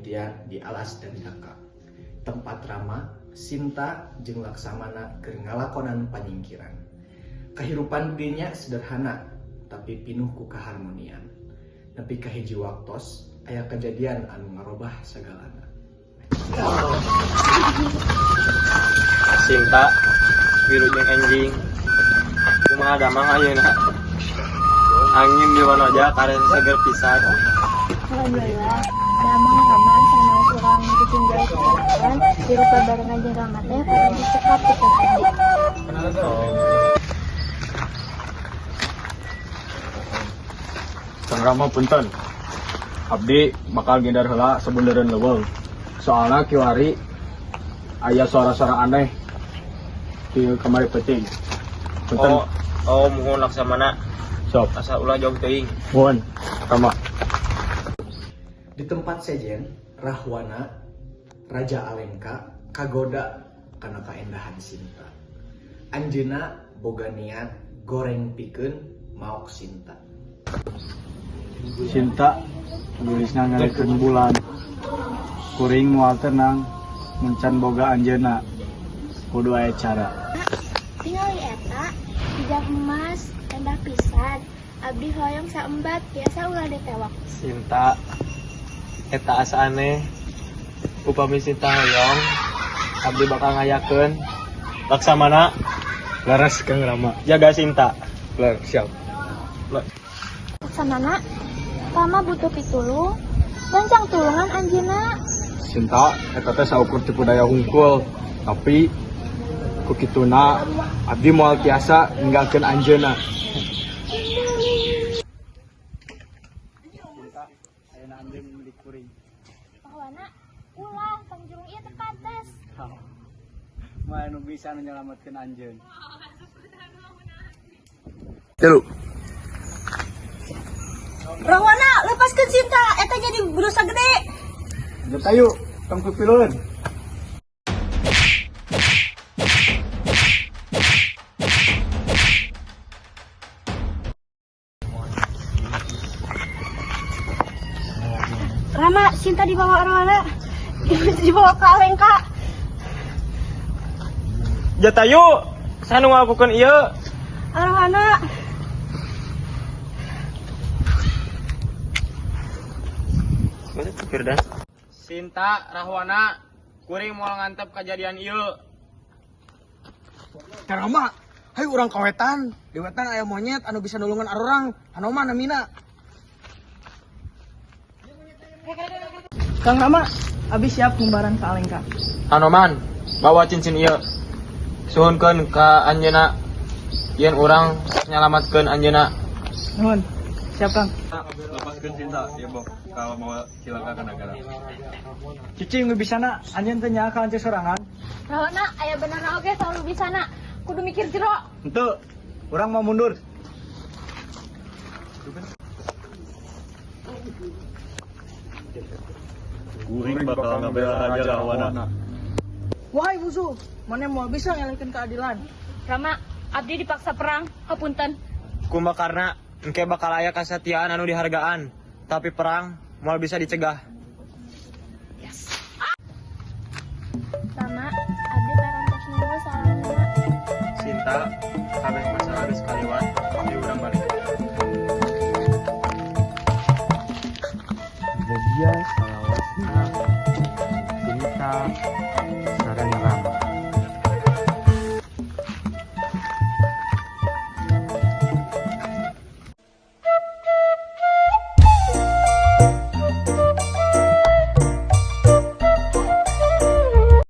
mimitian di alas Dandaka. Tempat Rama, Sinta jeung Laksamana keur ngalakonan panyingkiran. Kahirupan dinya sederhana tapi pinuh ku kaharmonian. Nepi ka hiji waktos aya kejadian anu ngarobah sagalana. Sinta, wilujeng enjing. Kumaha damang ayeuna? Angin di Wanoja karen seger pisan. Alhamdulillah, damang Rama sanaos urang ditinggal kesehatan, dirupa barengan jeung Rama teh parantos cekap kitu. Oh. Kang Rama, punten. Abdi bakal ngindar heula sabundeureun leuweung. Soalna kiwari aya suara-suara aneh di kamari peuting. Punten. Oh, muhun, Laksamana. Sok. Asa ulah jauh teuing. Muhun, Rama. Di tempat sejen, Rahwana, Raja Alengka, kagoda kana kaendahan Sinta. Anjeuna boga niat goreng pikeun maok Sinta. Sinta geulisna ngalikeun bulan. Kuring moal tenang mun can boga anjeunna. Kudu aya cara. Tingali eta, jam emas, endah pisan. Abdi hoyong saembat, biasa ulah ditewak. Sinta, eta asa aneh. Upami Sinta hoyong, abdi bakal ngayakeun. Laksamana, Leres, Kang Rama. Jaga Sinta. Ler, siap. Laksamana, Rama butuh pitulung. Gancang tulungan anjeunna. Sinta, eta teh saukur tipu daya hungkul. Tapi ku kituna abdi moal tiasa ninggalkeun anjeunna. Sinta, ayeuna anjeun milik kuring. Rahwana, ulah pangjurung ieu teu pantes. Moal nu bisa nu nyalametkeun anjeun. Tilu. Rahwana, lepaskan Sinta, eta jadi dosa gede. Jatayu, tong pipilueun. Rama, Sinta dibawa Rahwana, dibawa ke Alengka. Jatayu, saha nu ngalakukeun ieu? Rahwana. Sinta, Rahwana, kuring moal ngantep kejadian ieu. Kang Rama, hayu urang ka wetan. Di wetan aya monyet anu bisa nulungan arurang. Hanoman namina. Kang Rama, abdi siap ngumbaran ke Alengka. Hanoman, bawa cincin ieu. Suhunkeun ka anjeunna yen urang nyalamatkeun anjeunna. Nuhun. Siap, Kang. Lepaskeun Sinta, ya bok, kalau mau cilaka ka negara. Cicing nu bisana, anjeun teh nyaah ka lanceuk sorangan. Rahwana, aya benerna oge selalu bisana. Kudu mikir jero. Henteu, urang mau mundur. Kuring bakal ngabela Raja Rahwana. Wahai musuh, maneh moal bisa ngelehkeun keadilan. Rama, abdi dipaksa perang, hapunten. Kumbakarna engke bakal aya kasatiaan anu dihargaan, tapi perang moal bisa dicegah. Rama, abdi parantos nunggu salamina. Sinta, kabeh masalah geus kaliwat.